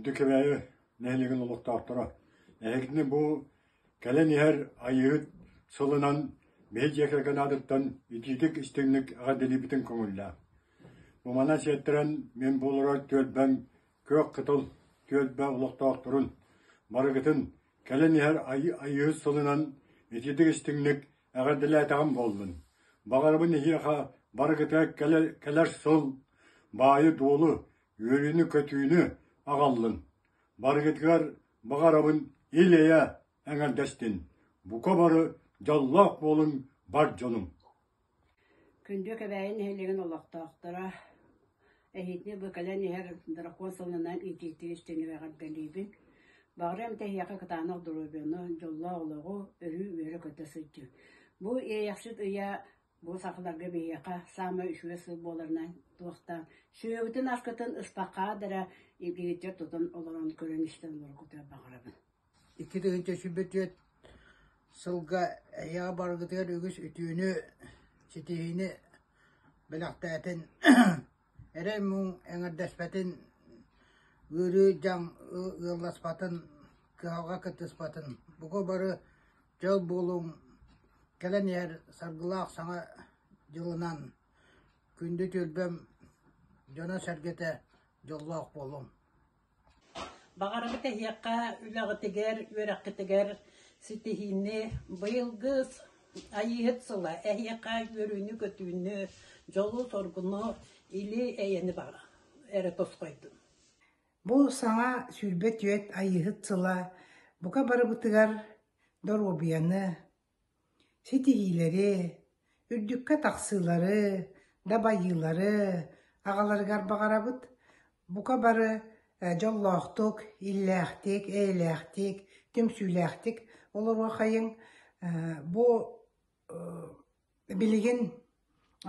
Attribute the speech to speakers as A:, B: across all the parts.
A: Күндү Кэбээйи нэһилиэгин олохтоохторо! Эһигини бу кэлэн иһэр Айыыһыт сылынан биһи дьиэ кэргэн аатыттан итиитик-истиҥник эҕэрдэлиибитин көҥүллээ. Бу манан сиэттэрэн мин бу олорор түөлбэм Күөх Кытыл түөлбэ олохтоохторун барыгытын кэлэн иһэр Айыыһыт сылынан итиитик-истиҥник эҕэрдэлээтэҕим буоллун. Баҕарабын эһиэхэ барыгытыгар кэлэр сыл баайы-дуолу, үөрүүнү-көтүүнү аҕаллын. Барыгытыгар баҕарабын ил-эйэ эҥэрдэстин. Бука бары дьоллоох буолуҥ бар дьонум.
B: Күндү Кэбээйи нэһилиэгин олохтоохторо, эһиитини бу кэлэн иһэр дракон сылынан иитиитин истиҥник эҕэрдэлиибин. Баҕарыам этэ эһиэхэ кытаанах доруобуйаны, дьоллоох олоҕу, өрүү үөрэ-көтө сылдьыҥ. Бу Иэйэхсит ыйа бу сахаларга биһиэхэ саамай үчүгэй сыл буоларынан туохтаан сүөһүгүтүн-аскытын ыспаххаҕа да эрэ илгигитигэр тутан олорон көрөн-истэн олороргутугар баҕарабын.
C: 2024 сылга эһиэхэ барыгытыгар үгүс үтүөнү, ситиһиини бэлэхтээтин, эрэй-муҥ эҥэрдэспэтин, ыарыы-дьаҥ ыалласпатын, кыһалҕа кыттыспатын. Бука бары дьол буолуҥ, кэлэн иһэр саргылаах саҥа дьылынан күндү түөлбэм дьоно-сэргэтэ дьоллоох буолуҥ.
D: Баҕарабыт эһиэхэ үлэҕитигэр, үөрэххитигэр ситиһиини, быйылгы Айыыһыт сыла эһиэхэ үөрүүнү-көтүүнү, дьолу-соргуну, или-эйэни эрэ тосхойдун.
E: Бу саҥа 24 Айыыһыт сыла бука барыбытыгар доруобуйаны, Ситиһиилэри, үрдүккэ тахсыылары, дабайыылары аҕаларыгар баҕарабыт. Бука бары дьоллоохтук, иллээхтик, эйэлээхтик, түмсүүлээхтик олоруохайыҥ. Бу билигин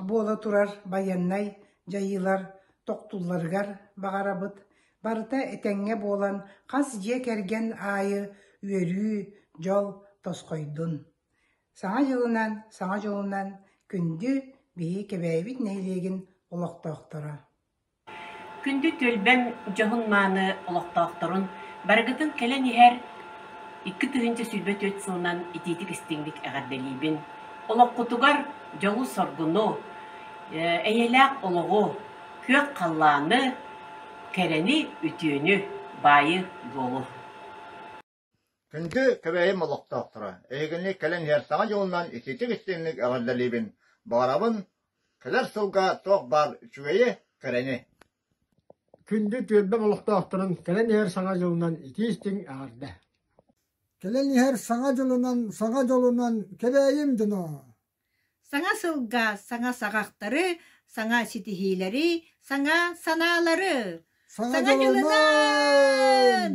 E: буола турар байыаннай дьайыылар тохтуулларыгар баҕарабыт. Барыта этэҥҥэ буолан, хас дьиэ кэргэн аайы үөрүү, дьол тосхойдун. Саҥа дьылынан, саҥа дьолунан күндү биһиги Кэбээйибит нэһилиэгин олохтоохторо!
F: Күндү түөлбэм дьоһун-мааны олохтоохторун барыгытын кэлэн иһэр 2024 сылынан итиитик-истиҥник эҕэрдэлиибин. Олоххутугар дьолу-соргуну, эйэлээх олоҕу, күөх халлааны, кэрэни, үтүөнү, баайы-дуолу.
G: Күндү Кэбээйим олохтоохторо, эһигини кэлэн иһэр Саҥа дьылынан итиитик-истиҥник эҕэрдэлиибин! Баҕарабын кэлэр сылга туох баар үчүгэйи, кэрэни!
H: Күндү түөлбэм олохтоохторун кэлэн иһэр Саҥа дьылынан итии-истиҥ эҕэрдэ!
I: Кэлэн иһэр Саҥа дьылынан, саҥа дьолунан Кэбээйим дьоно!
J: Саҥа сылга саҥа саҕахтары, саҥа ситиһиилэри, саҥа санаалары!
I: Саҥа дьолунан!